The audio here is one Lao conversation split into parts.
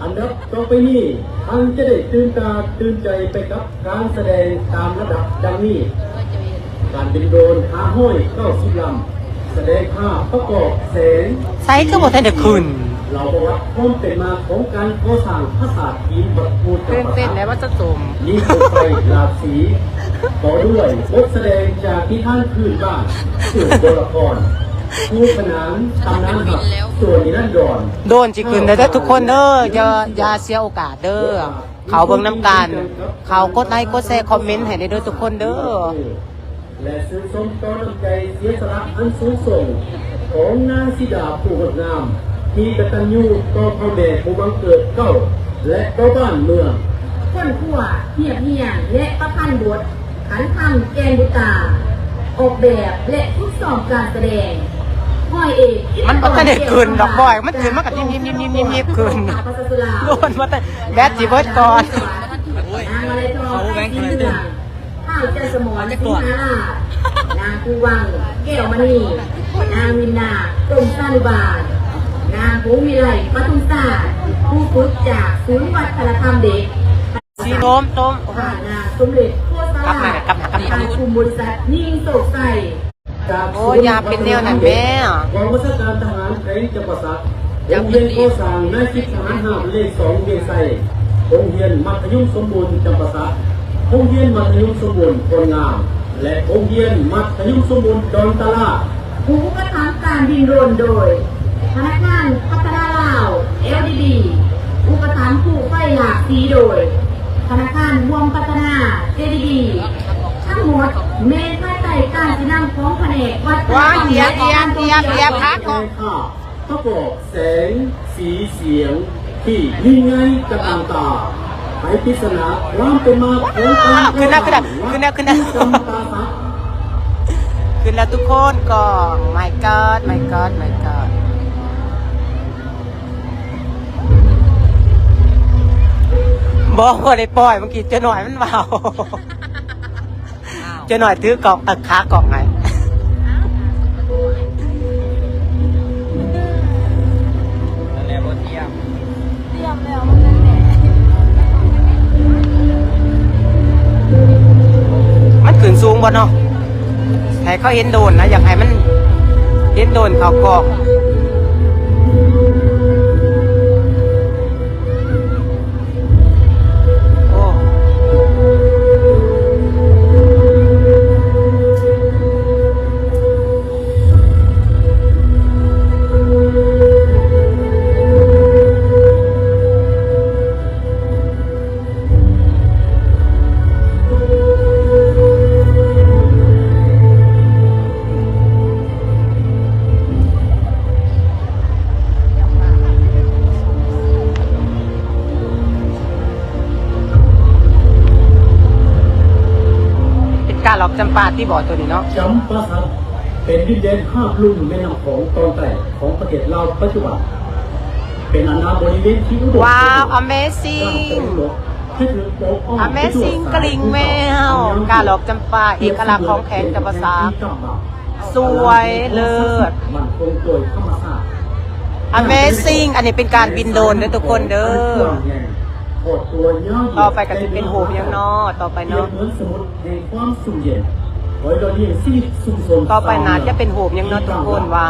ອັນດັບຕໍ່ໄປນີ້ ທ່ານຈະໄດ້ຕື່ນຕາຕື່ນໃຈໄປກັບການສະແດງຕາມລຳດັບດັ່ງນີ້: ການບິນໂດຣນຫ້າຮ້ອຍເກົ້າສິບລຳ ສະແດງພາບປະກອບແສງ ໃສຄືບໍ່ທັນໄດ້ຂຶ້ນ ເລົ່າປະຫວັດຄວາມເປັນມາຂອງການກໍ່ສ້າງຜາສາດຫີນວັດພູຈຳປາສັກ ມີໂຄມໄຟຫຼາກສີ, ຕໍ່ດ້ວຍບົດສະແດງຈາກນິທານພື້ນບ້ານ, ເລື່ອງຕົວລະຄອນ, ຄູ່ຂນານ, ຕຳນານຮັກ, ຊົ່ວນິລັນດອນ. ໂດຣນຊິຂຶ້ນແລ້ວເດີທຸກຄົນເດີ, ຢ່າ ຢ່າເສຍໂອກາດເດີ. ເຂົ້າເບິ່ງນຳກັນ, ເຂົ້າກົດໄລກົດແຊຄອມເມັນໃຫ້ແດ່ເດີທຸກຄົນເດີ. ແລະຊື່ນຊົມຕໍ່ນ້ຳໃຈເສຍສະຫຼະອັນສູງສົ່ງຂອງນາງສີດາຜູ້ງົດງາມ ທີ່ກະຕັນຍູຕໍ່ພໍ່ແມ່ຜູ້ບັງເກີດເກົ້າ ແລະຕໍ່ບ້ານເມືອງ. ຄົ້ນຄວ້າ, ຮຽບຮຽງ ແລະປະພັນບົດ, ຂັນຄຳແກ່ນບຸດຕາ, ອອກແບບ ແລະຝຶກຊ້ອມການສະແດງ. ຮ້ອຍເອກ ມັນບໍ່ທັນໄດ້ຂຶ້ນດອກບອຍ, ມັນຂຶ້ນມາກໍຍິບໆໆໆຂຶ້ນ. ໂດນມາແຕ່ແບດຊິເບິດກ່ອນ. ນາງມະໄລທອງ ໄພສີເມືອງ, ທ້າວຈັນສະໝອນ ສິງຫາລາດ, ນາງພູວັງ ແກ້ວມະນີ, ນາງວິນນາ ກົມສານຸບານ, ນາງພົງວິໄລ ປະທຸມສາດ, ຄູຝຶກຈາກສູນວັດທະນະທຳເດັກ. ສີໂດມ ໂດມ ນາງສົມເດັດ ໂພສາລາດ, ນາງກຸ່ມບໍລິສັດຍິ່ງໂຊກໄຊ. ໂອ້ ຢ່າເປັນແນວນັ້ນແມ່. ກອງບັນຊາການທະຫານແຂວງຈຳປາສັກ, ໂຮງຮຽນກໍ່ສ້າງນາຍສິບທະຫານຮາບເລກສອງວຽງໄຊ, ໂຮງຮຽນມັດທະຍົມສົມບູນຈຳປາສັກ, ໂຮງຮຽນມັດທະຍົມສົມບູນໂພນງາມ ແລະ ໂຮງຮຽນມັດທະຍົມສົມບູນດອນຕາລາ. ຜູ້ອຸປະຖຳການບິນໂດຣນໂດຍ ທະນາຄານພັດທະນາລາວ ແອລດີບີ, ອຸປະຖຳປູກໄຟຫຼາກສີໂດຍ ທະນາຄານຮ່ວມພັດທະນາ ເຈດີບີ. ທັງໝົດແມ່ນພາຍໃຕ້ການຊີ້ນຳຂອງພະແນກວັດທະນະທຳ ແລະ ການທ່ອງທ່ຽວ ປະກອບແສງສີສຽງທີ່ຍິ່ງໃຫຍ່ຕະການຕາ ໄຂປິດສະໜາຄວາມເປັນມາຂອງການ ຂຶ້ນແລ້ວ ຂຶ້ນແລ້ວ ຂຶ້ນແລ້ວ ຂຶ້ນແລ້ວ ຂຶ້ນແລ້ວທຸກຄົນ. ກ້ອງ my god my god my god. ບໍ່ ບໍ່ໄດ້ປ່ອຍ, ເມື່ອກີ້ເຈົ້ານ້ອຍມັນເວົ້າ. ເຈົ້ານ້ອຍຖືກ້ອງ ເອີ ຂາກ້ອງໃຫ້. ນັ້ນແຫຼະບໍ່ຕຽມ ຕຽມແລ້ວ ມັນນັ້ນແຫຼະ. ມັນຂຶ້ນສູງບໍ່ເນາະ? ໃຫ້ເຂົາເຫັນໂດຣນນະ, ຢາກໃຫ້ມັນເຫັນໂດຣນເຂົ້າກ້ອງ. ໂອ້ ເປັນການຫຼອກຈຳປາຕິບໍ ໂຕນີ້ເນາະ? ຈຳປາສັກ ເປັນດິນແດນຫາບລຸ່ມແມ່ນ້ຳຂອງຕອນໃຕ້ຂອງປະເທດລາວປັດຈຸບັນ. ເປັນອານາບໍລິເວນທີ່ອຸດົມ ວ້າວ ອາເມຊິງ ອາເມຊິງ ກະລິງແມວ ກາຫຼອກຈຳປາ ເອກະລັກຂອງແຂວງຈຳປາສັກ. ສວຍເລີດ ອາເມຊິງ ອັນນີ້ເປັນການບິນໂດຣນເດີທຸກຄົນເດີ. ຕໍ່ໄປກໍຊິເປັນໂຮມຫຍັງເນາະ ຕໍ່ໄປເນາະ? ຕໍ່ໄປໜ້າຈະເປັນໂຮມຫຍັງເນາະທຸກຄົນ ວ່າ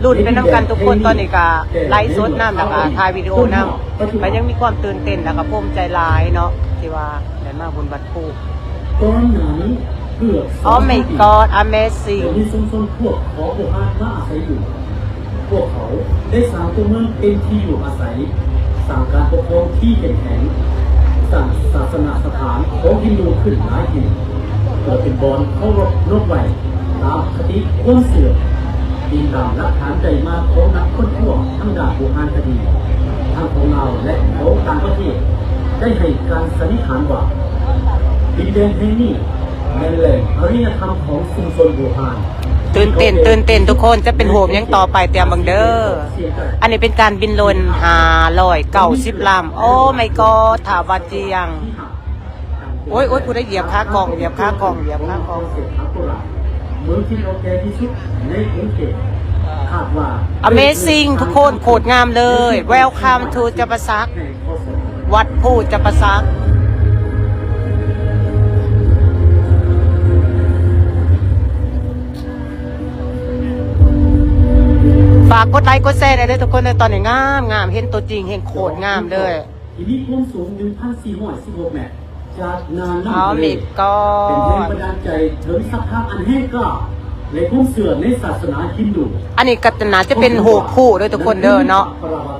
ລຸ້ນໄປນຳກັນທຸກຄົນ. ຕອນນີ້ກະໄລຟ໌ສົດນຳ ແລ້ວກະຖ່າຍວິດີໂອນຳ ກະຍັງມີຄວາມຕື່ນເຕັ້ນ ແລ້ວກະພູມໃຈຫຼາຍເນາະ ທີ່ວ່າໄດ້ມາບຸນວັດພູ. ກ່ອນໜ້ານີ້ເກືອບສອງພັນປີ Oh my god amazing ໄດ້ມີຊຸມຊົນພວກຂໍບູຮານມາອາໄສຢູ່. ພວກເຂົາໄດ້ສ້າງຕົວເມືອງເປັນທີ່ຢູ່ອາໄສ, ສ້າງການປົກຄອງທີ່ເຂັ້ມແຂງ, ສ້າງສາສະນະສະຖານຂອງຮິນດູຂຶ້ນຫຼາຍແຫ່ງ ເພື່ອເປັນບ່ອນເຄົາລົບນົບໄຫວ້ຕາມຄະຕິຄວາມເຊື່ອ, ອີງຕາມຫຼັກຖານໄດ້ມາຂອງນັກຄົ້ນຄວ້າທາງດ້ານບູຮານຄະດີ ທັງຂອງລາວ ແລະ ຂອງຕ່າງປະເທດ ໄດ້ໃຫ້ການສັນນິຖານວ່າ ດິນແດນແຫ່ງນີ້ ແມ່ນແຫຼ່ງອາລິຍະທຳຂອງຊຸມຊົນບູຮານ. ຕື່ນເຕັ້ນ ຕື່ນເຕັ້ນທຸກຄົນ ຈະເປັນໂຮມຫຍັງຕໍ່ໄປ ຕຽມເບິ່ງເດີ. ອັນນີ້ເປັນການບິນໂດຣນຫ້າຮ້ອຍເກົ້າສິບລຳ. Oh my god ຖ້າວ່າຈຽງ. ໂອ້ຍ ໂອ້ຍ ຜູ້ໃດຢຽບຂາກ້ອງ ຢຽບຂາກ້ອງ ຢຽບຂາກ້ອງ. ເມືອງທີ່ເກົ່າແກ່ທີ່ສຸດໃນຂົງເຂດ. Amazing ທຸກຄົນ ໂຄດງາມເລີຍ. Welcome to ຈຳປາສັກ ວັດພູຈຳປາສັກ. ຝາກກົດໄລກົດແຊແດ່ເດີທຸກຄົນເດີ. ຕອນນີ້ງາມໆ ເຫັນຕົວຈິງແຮ່ງໂຄດງາມເລີຍ. ທີ່ມີຄວາມສູງ ໜຶ່ງພັນສີ່ຮ້ອຍສິບຫົກແມັດ ຈາກໜ້ານ້ຳທະເລ ເປັນແຮງບັນດານໃຈເຖິງສັດທາອັນແຮງກ້າ ແລະ ຄວາມເຊື່ອໃນສາສະໜາຮິນດູ. ອັນນີ້ກໍໜ້າຈະເປັນຮູບພູເດີທຸກຄົນເດີເນາະ,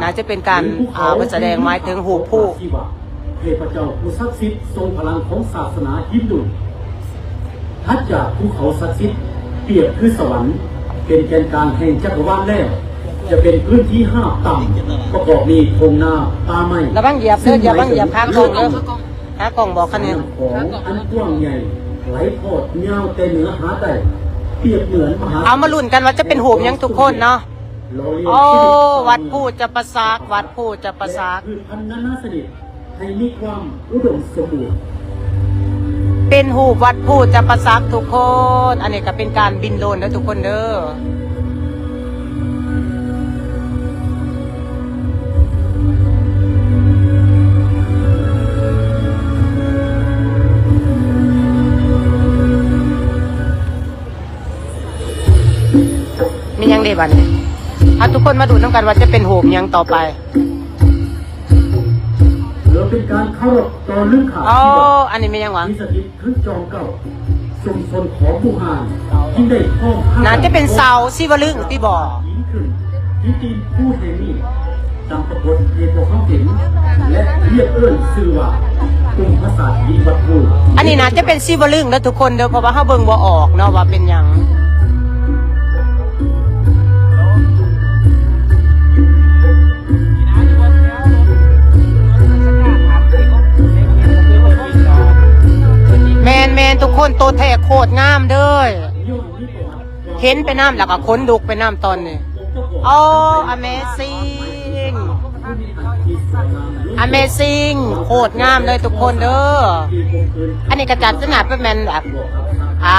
ໜ້າຈະເປັນການ ອ່າ ເພິ່ນສະແດງໝາຍເຖິງຮູບພູ. ເທບພະເຈົ້າຜູ້ສັກສິດຊົງພະລັງຂອງສາສະໜາຮິນດູ. ຖັດຈາກພູເຂົາສັກສິດ ປຽບຄືສະຫວັນ ເປັນແກນກາງແຫ່ງຈັກກະວານແລ້ວ, ຈະເປັນພື້ນທີ່ຮາບຕ່ຳ ປະກອບມີທົ່ງນາ ປ່າໄມ້. ລະວັງຢຽບເດີ, ຢ່າວັງຢຽບຂາກ້ອງເດີ, ຂາກ້ອງບອກຄະແນນ. ນ້ຳຂອງອັນກວ້າງໃຫຍ່ ໄຫຼທອດຍາວແຕ່ເໜືອຫາໃຕ້, ປຽບເໝືອນມະຫາ. ເອົາມາລຸ້ນກັນວ່າຈະເປັນຮູບຫຍັງທຸກຄົນເນາະ. ໂອ້ ວັດພູຈຳປາສັກ, ວັດພູຈຳປາສັກ. ແລະ ພືດພັນນານາຊະນິດ ໃຫ້ມີຄວາມອຸດົມສົມບູນ. ເປັນຮູບວັດພູຈຳປາສັກທຸກຄົນ. ອັນນີ້ກໍເປັນການບິນໂດຣນເດີທຸກຄົນເດີ. ມີຫຍັງເດບັດນີ້? ເອົາທຸກຄົນມາດູນຳກັນວ່າຈະເປັນຮູບຫຍັງຕໍ່ໄປ. ເພື່ອເປັນການເຄົາລົບຕໍ່ລຶ້ງຂາວ ເອົາ ທີ່ວ່າ ອັນນີ້ແມ່ນຫຍັງຫວາ? ທີ່ສະຖິດຄືຈອມເກົ່າ ຊຸມຊົນຂອງບູຮານ ຈຶ່ງໄດ້ພ້ອມພາກັນ ໜ້າຈະເປັນເສົາສີວະລຶງຕິບໍ? ຫີນຂຶ້ນທີ່ຕີນພູແຫ່ງນີ້ ຕັ້ງປາກົດໃຫ້ພວກເຮົາເຫັນ ແລະ ຮຽກເອີ້ນຊື່ວ່າ ກຸ່ມປາສາດຫີນວັດພູ. ອັນນີ້ໜ້າຈະເປັນສີວະລຶງເດີທຸກຄົນເດີ, ເພາະວ່າເຮົາເບິ່ງບໍ່ອອກເນາະວ່າເປັນຫຍັງ. ແມ່ນໆ ທຸກຄົນ ໂຕແທ້ໂຄດງາມເດີ. ເຫັນໄປນຳ ແລ້ວກໍຂົນລຸກໄປນຳຕອນນີ້. ໂອ້ amazing amazing ໂຄດງາມເລີຍທຸກຄົນເດີ. ອັນນີ້ກໍຈັດຂະໜາດເປັນແມ່ນແບບ ອ່າ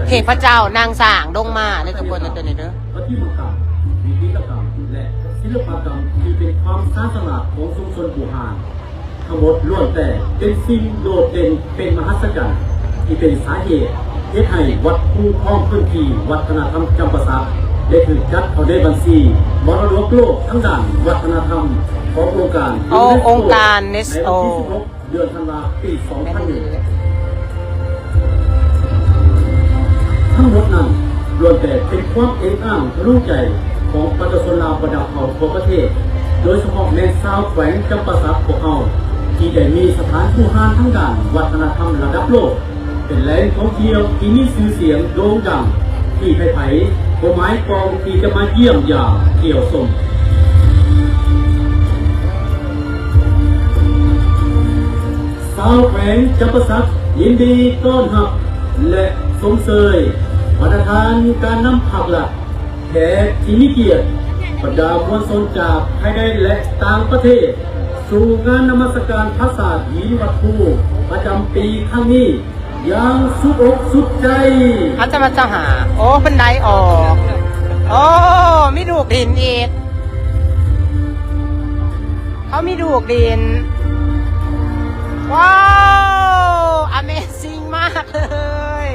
ເທບພະເຈົ້ານາງຊ້າງລົງມາເລີຍທຸກຄົນເດີ ຕົວນີ້ເດີ. ປະຕິມາກຳ, ວິຈິຕະກຳ ແລະ ສິລະປະກຳທີ່ເປັນຄວາມຊານສະຫຼາດຂອງຊຸມຊົນບູຮານ ທັງໝົດລ້ວນແຕ່ເປັນສິ່ງໂດດເດັ່ນເປັນມະຫັດສະຈັນ ທີ່ເປັນສາເຫດເຮັດໃຫ້ວັດພູພ້ອມພື້ນທີ່ວັດທະນະທຳຈຳປາສັກ ໄດ້ຖືກຈັດເຂົ້າໃນບັນຊີມໍລະດົກໂລກທາງດ້ານວັດທະນະທຳຂອງອົງການ ໂອ້ UNESCO ອົງການ UNESCO ໃນວັນທີສິບຫົກ ເດືອນທັນວາ ປີສອງພັນໜຶ່ງ. ທັງໝົດນັ້ນລ້ວນແຕ່ເປັນຄວາມເອກອ້າງທະລຸໃຈຂອງປະຊາຊົນລາວບັນດາເຜົ່າທົ່ວປະເທດ, ໂດຍສະເພາະແມ່ນຊາວແຂວງຈຳປາສັກພວກເຮົາ ທີ່ໄດ້ມີສະຖານບູຮານທາງດ້ານວັດທະນະທຳລະດັບໂລກ, ເປັນແຫຼ່ງທ່ອງທ່ຽວທີ່ມີຊື່ສຽງໂດ່ງດັງ ທີ່ໃຜໆກໍໝາຍປອງທີ່ຈະມາຢ້ຽມຢາມທ່ຽວຊົມ. ຊາວແຂວງຈຳປາສັກຍິນດີຕ້ອນຮັບ ແລະ ຊົມເຊີຍບັນດາທ່ານການນຳພັກລັດ, ແຂກທີ່ມີກຽດ, ບັນດາມວນຊົນຈາກພາຍໃນ ແລະ ຕ່າງປະເທດ ສູ່ງານນະມັດສະການປາສາດຫີນວັດພູປະຈຳປີຄັ້ງນີ້ ຢ່າງສຸດອົກສຸດໃຈ. ເຂົາຈະມາເຈົ້າຫາ ໂອ້ ເພິ່ນໄດ້ອອກ. ໂອ້ ມີລູກດິນອີກ. ເຂົາມີລູກດິນ. ວ້າວ amazing ມາກເລີຍ.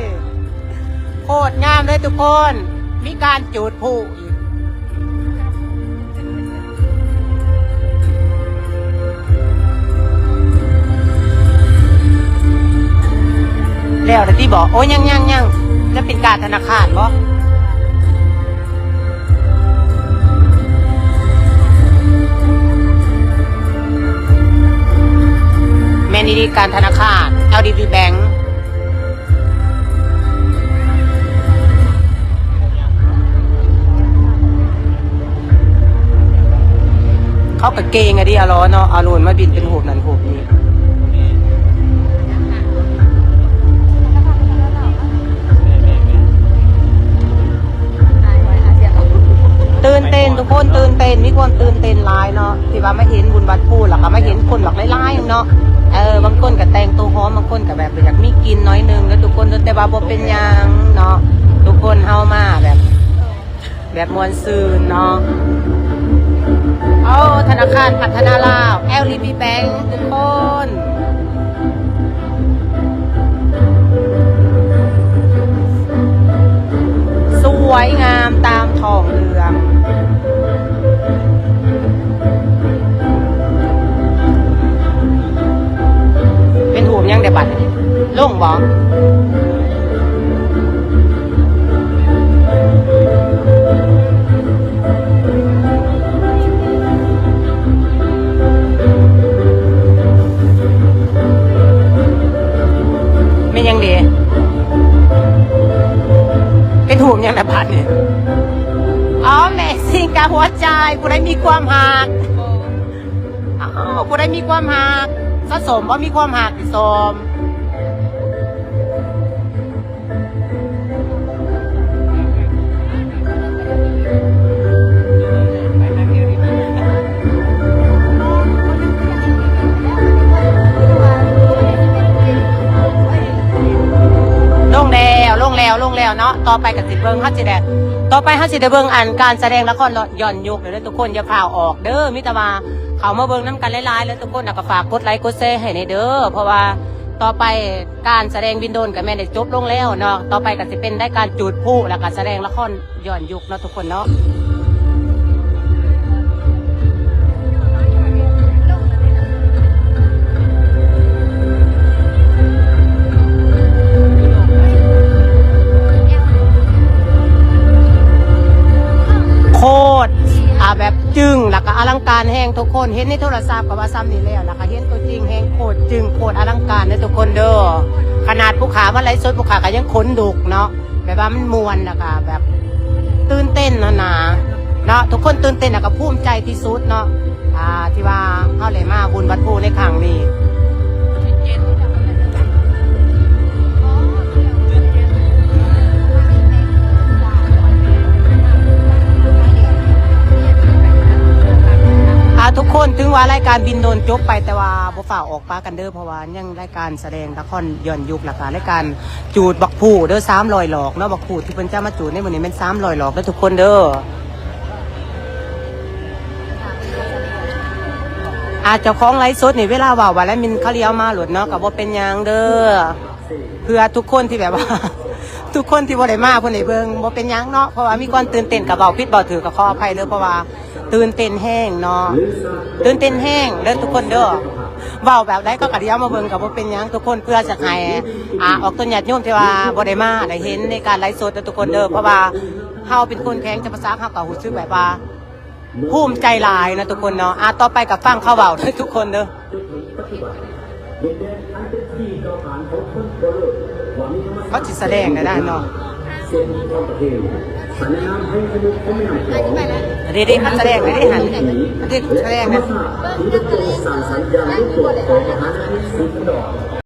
ໂຄດງາມເລີຍທຸກຄົນ. ມີການຈູດພູອີກ. ແລ້ວແລ້ວຕິບໍ? ໂອ້ຍ ຍັງໆໆ ຈະເປັນການທະນາຄານບໍ? ແມ່ນອີ່ຫຼີ ການທະນາຄານ ແອລດີບີ Bank. ເຂົາກໍເກັ່ງອະເດ ອາລໍເນາະ ອາໂລນມາບິນເປັນຮູບນັ້ນຮູບນີ້. ຕື່ນເຕັ້ນທຸກຄົນ ຕື່ນເຕັ້ນ ມີຄວາມຕື່ນເຕັ້ນຫຼາຍເນາະ ທີ່ວ່າມາເຫັນບຸນວັດພູ ແລ້ວກໍມາເຫັນຄົນບັກຫຼາຍໆເນາະ. ເອີ ບາງຄົນກໍແຕ່ງໂຕຫອມ ບາງຄົນກໍແບບຢາກມີກິ່ນໜ້ອຍໜຶ່ງເດີທຸກຄົນເດີ ແຕ່ວ່າບໍ່ເປັນຫຍັງເນາະ ທຸກຄົນເຮົາມາແບບ ແບບມ່ວນຊື່ນເນາະ. ໂອ້ ທະນາຄານພັດທະນາລາວ ແອລດີບີ ແບັງ ທຸກຄົນ ສວຍງາມຕາມທ້ອງເລື່ອງ. ເປັນຮູບຫຍັງແດ່ບັດນີ້? ລົງບໍ່? ແມ່ນຫຍັງເດ? ເປັນຮູບຫຍັງລະບາດນີ້? ອໍ ແມ່ຊິງກະຫົວໃຈ ຜູ້ໃດມີຄວາມຮັກ. ອ້າວ ຜູ້ໃດມີຄວາມຮັກ? ສາວສົ້ມບໍ່ມີຄວາມຮັກຕິ ສົ້ມ? ລົງແລ້ວ ລົງແລ້ວ ລົງແລ້ວເນາະ. ຕໍ່ໄປກໍຊິເບິ່ງ ເຮົາຊິໄດ້ ຕໍ່ໄປເຮົາຊິໄດ້ເບິ່ງອັນການສະແດງລະຄອນຍ້ອນຍຸກເດີທຸກຄົນ. ຢ່າຟ້າວອອກເດີ ມີແຕ່ວ່າເຂົ້າມາເບິ່ງນຳກັນຫຼາຍໆເດີທຸກຄົນ ແລ້ວກໍຝາກກົດໄລກົດແຊໃຫ້ແດ່ເດີ ເພາະວ່າຕໍ່ໄປ ການສະແດງບິນໂດຣນກໍແມ່ນໄດ້ຈົບລົງແລ້ວເນາະ. ຕໍ່ໄປກໍຊິເປັນລາຍການຈູດພລຸ ແລ້ວກໍສະແດງລະຄອນຍ້ອນຍຸກເນາະທຸກຄົນເນາະ. ໂຄດ ອ່າ ແບບ ຈຶ່ງ ແລ້ວກໍອະລັງການແຮງທຸກຄົນ. ເຫັນໃນໂທລະສັບກໍວ່າສ່ຳນີ້ແລ້ວ ແລ້ວກໍເຫັນຕົວຈິງແຮງໂຄດຈຶ່ງ ໂຄດອະລັງການເດີທຸກຄົນເດີ. ຂະໜາດຜູ້ຂ້າມາໄລຟ໌ສົດ ຜູ້ຂ້າກໍຍັງຂົນລຸກເນາະ ແບບວ່າມັນມ່ວນ ແລ້ວກໍແບບຕື່ນເຕັ້ນຫັ້ນນາເນາະ. ທຸກຄົນຕື່ນເຕັ້ນ ແລ້ວກໍພູມໃຈທີ່ສຸດເນາະ ອ່າ ທີ່ວ່າເຮົາໄດ້ມາບຸນວັດພູໃນຄັ້ງນີ້. ອ່າ ທຸກຄົນ ເຖິງວ່າລາຍການບິນໂດຣນຈົບໄປ ແຕ່ວ່າບໍ່ຟ້າວອອກປະກັນເດີ ເພາະວ່າຍັງລາຍການສະແດງລະຄອນຍ້ອນຍຸກ ແລ້ວກະລາຍການຈູດບັກພູເດີ ສາມຮ້ອຍຫຼອກເນາະ. ບັກພູທີ່ເພິ່ນຈະມາຈູດໃນມື້ນີ້ແມ່ນສາມຮ້ອຍຫຼອກເດີທຸກຄົນເດີ. ອ່າ ເຈົ້າຂອງໄລຟ໌ສົດນີ້ ເວລາເວົ້າວ່າແລ້ວ ມິນເຂົາລຽວມາໂລດເນາະ ກໍບໍ່ເປັນຫຍັງເດີ ເພື່ອທຸກຄົນທີ່ແບບວ່າ ທຸກຄົນທີ່ບໍ່ໄດ້ມາເພິ່ນໄດ້ເບິ່ງ ບໍ່ເປັນຫຍັງເນາະ. ເພາະວ່າມີຄວາມຕື່ນເຕັ້ນ ກໍເວົ້າຜິດເວົ້າຖືກກໍຂໍອະໄພເດີ ເພາະວ່າຕື່ນເຕັ້ນແຮງເນາະ ຕື່ນເຕັ້ນແຮງເດີທຸກຄົນເດີ. ເວົ້າແບບໃດກໍ ກໍດຽວມາເບິ່ງກໍບໍ່ເປັນຫຍັງທຸກຄົນ ເພື່ອຈະໃຫ້ ອ່າ ອອກຕົນຍາດໂຍມທີ່ວ່າບໍ່ໄດ້ມາໄດ້ເຫັນໃນການໄລຟ໌ສົດເດີທຸກຄົນເດີ. ເພາະວ່າເຮົາເປັນຄົນແຂວງຈຳປາສັກ ເຮົາກໍຮູ້ສຶກແບບວ່າ ພູມໃຈຫຼາຍນະທຸກຄົນເນາະ. ອ່າ ຕໍ່ໄປກໍຟັງເຂົາເວົ້າເດີທຸກຄົນເດີ. ເຂົາຊິສະແດງໄດ້ເນາະ ເດໆ ເຂົາສະແດງໄດ້ເດຫັ້ນ ເດ ສະແດງໄດ້. ສ້າງສັນຢ່າງຮູບໂຕຂອງມະຫານາທິດສີພັນດອນ.